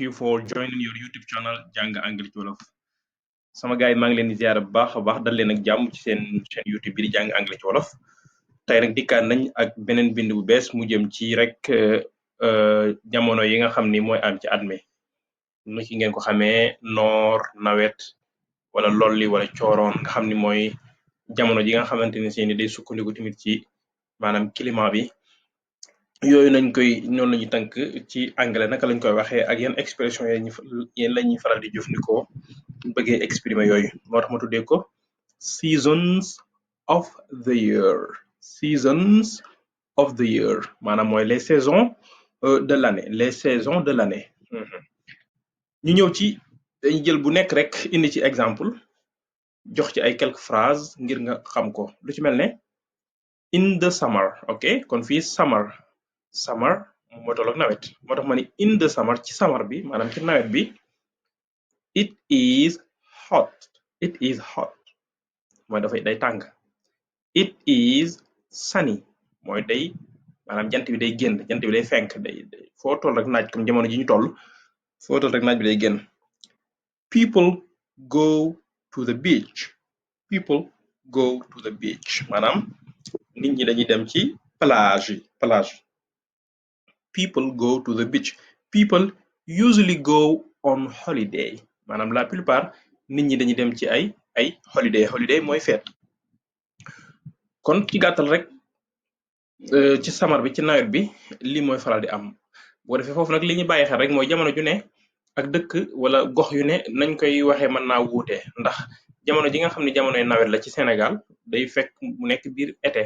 you for joining your YouTube channel Jàng Anglais ci Wolof. Sama gaay maa ngi leen di ziar bu baax a baax dal leen ak jàmm ci seen chaîne YouTube bi di Jàng Anglais ci Wolof. Tey nag dikkaat nañ ak beneen bind bu bees mu jëm ci rek jamono yi nga xam ni mooy am ci at mi. Nu ci ngeen ko xamee noor nawet wala lolli wala cooroon nga xam ni mooy jamono ji nga xamante ni seeni day sukkandiku tamit ci maanaam climat bi. Yooyu nañ koy noonu lañu tënk ci anglais naka lañ koy waxee ak yan expression yéen la ñuy faral di jëfandikoo bëggee exprimer yooyu moo tax ma tuddee ko seasons of the year seasons of the year maanaam mooy les saisons de l'année les saisons de l'année ñu ñëw ci dañu jël bu nekk rek indi ci exemple jox ci ay quelques phrases ngir nga xam ko lu ci mel ne in the summer ok kon fii summer moo tolloog nawet moo tax ma ni in the summer ci summer bi maanaam ci nawet bi it is hot mooy dafay day tàng it is sunny mooy day maanaam jant bi day génn jant bi day fenk day foo toll rek naaj comme jamono ji ñu toll foo toll rek naaj bi day génn people go to the beach maanaam nit ñi dañuy dem ci plage people go to the beach people usually go on holiday maanaam la plupart nit ñi dañuy dem ci ay holiday mooy feet kon ci gàttal rek ci samar bi ci nawet bi lii mooy faral di am boo defee foofu nag li ñu bàyyi xel rek mooy jamono ju ne ak dëkk wala gox yu ne nañ koy waxee mën naa wuute ndax jamono ji nga xam ne jamonoy nawet la ci Sénégal day fekk mu nekk biir été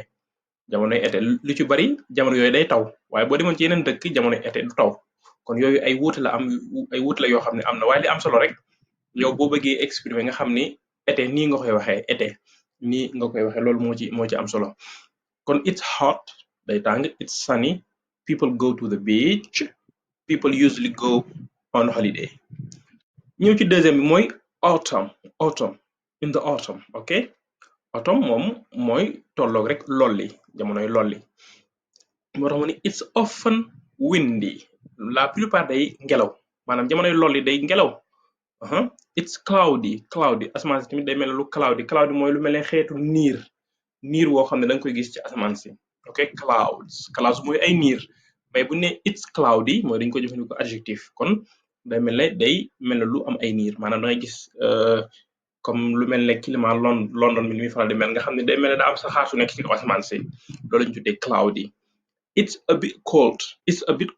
jamonoy été lu ci bari jamono yooyu day taw waaye boo demoon ci yeneen dëkk jamonoy été du taw kon yooyu ay wuute la yoo xam ne am na waaye li am solo rek yow boo bëggee exprimer nga xam ni été nii nga koy waxee été nii nga koy waxee loolu moo ci am solo kon it's hot day tàng it's sunny people go to the beach people usually go on holiday ñëw ci deuxième bi mooy autumn in the autumn ok autumn moom mooy tolloog rek lolli jamonoy lolli moo tax mu ni it's often windy la plupart day ngelaw maanaam jamonoy lolli day ngelaw it's cloudy asamaan si tamit day mel lu cloudy mooy lu mel ne xeetu niir woo xam ne da nga koy gis ci asamaan si ok clouds mooy ay niir mais bu ne it's cloudy mooy dañ ko jëfandikoo adjectif kon day mel ne lu am ay niir maanaam da ngay gis comme lu mel ne climat London mi ni muy faral di mel nga xam ne day mel ne daa am saxaar su nekk ci kaw asamaan si loolu lañu tuddee cloudy it's a bit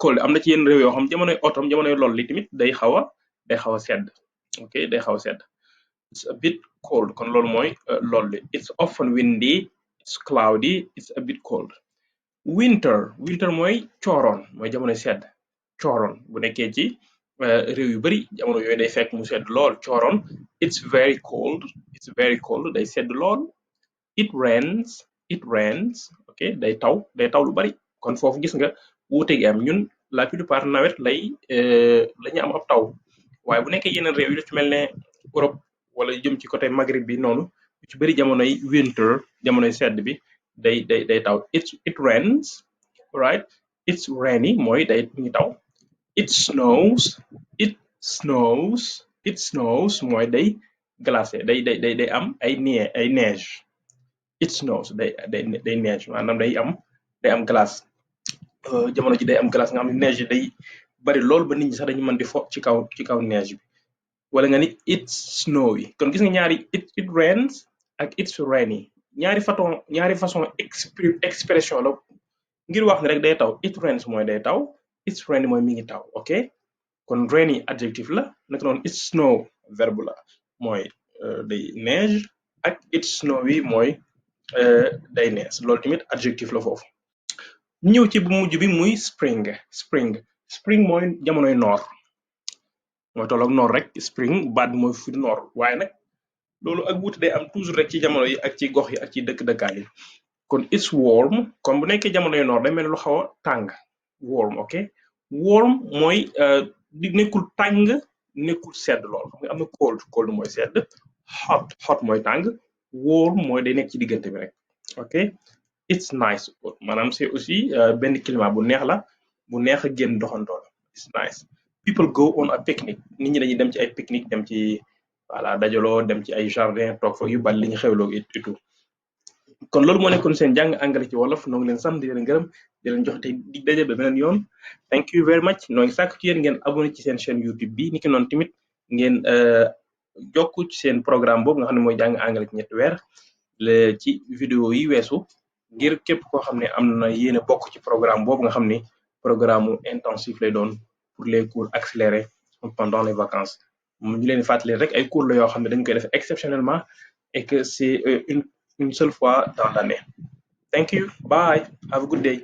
cold am na ci yenn réew yoo xam jamonoy automne jamonoy lool li tamit day xaw a sedd ok day xaw a sedd it's a bit cold kon loolu mooy lool li it's often windy it's cloudy it's a bit cold winter mooy cooroon mooy jamonoy sedd cooroon bu nekkee ci réew yu bari jamono yooyu day fekk mu sedd lool cooroon it's very cold day sedd lool it rains ok day taw lu bari kon foofu gis nga wuute gi am ñun la plupart nawet lañu am ab taw waaye bu nekkee yeneen réew yi lu ci mel ne Europe wala jëm ci côté Maghreb bi noonu lu ci bari jamonoy winter jamonoy sedd bi day taw it rains right it's rainy mooy day ñu taw it snows mooy day glacé day am ay neige it snows day neige maanaam day am glace jamono ji day am glace nga xam ne neige day bari lool ba nit ñi sax dañu mën di fo ci kaw neige bi wala nga ni it's snowy kon gis nga ñaari it rains ak it's rainy ñaari façon expression la ngir wax ne rek day taw it rains mooy day taw it's rainy mooy mi ngi taw ok kon rainy adjectif la naka noonu it's snow verbe la mooy day neige ak it's snowy mooy day nees loolu tamit adjectif la foofu ñëw ci bu mujj bi muy spring mooy jamonoy noor mooy tolloog noor rek spring baat bi mooy fu noor waaye nag loolu ak wuute day am toujours rek ci jamono yi ak ci gox yi ak ci dëkkaan yi kon it's warm kon bu nekkee jamonoy noor day mel lu xaw a tàng warm ok warm mooy di nekkul tàng nekkul sedd lool xam nga am na cold mooy sedd hot mooy tàng warm mooy day nekk ci diggante bi rek ok it's nice maanaam c'est aussi benn climat bu neex la bu neex a génn doxantoo la it's nice people go on a picnic nit ñi dañuy dem ci ay picnic dem ci voilà dajaloo dem ci ay jardin toog fa yu bal li ñu xewloo et tout kon loolu moo nekkoon seen jàng anglais ci wolof noo ngi leen sant di leen gërëm di leen jox tey dig daje ba beneen yoon thank you very much noo ngi sàkk ci yéen ngeen abonné ci seen chaîne YouTube bi niki noonu tamit ngeen jokku ci seen programme boobu nga xam ne mooy jàng anglais ci ñetti weer ci vidéo yi weesu ngir képp koo xam ne am na yéene bokk ci programme boobu nga xam ni programme intensif lay doon pour les cours accélérés pendant les vacances ñu leen fàttali rek ay cours la yoo xam ne dañ koy def exceptionnellement et que c'est une seule fois dans l'année. Thank you. Bye. Have a good day.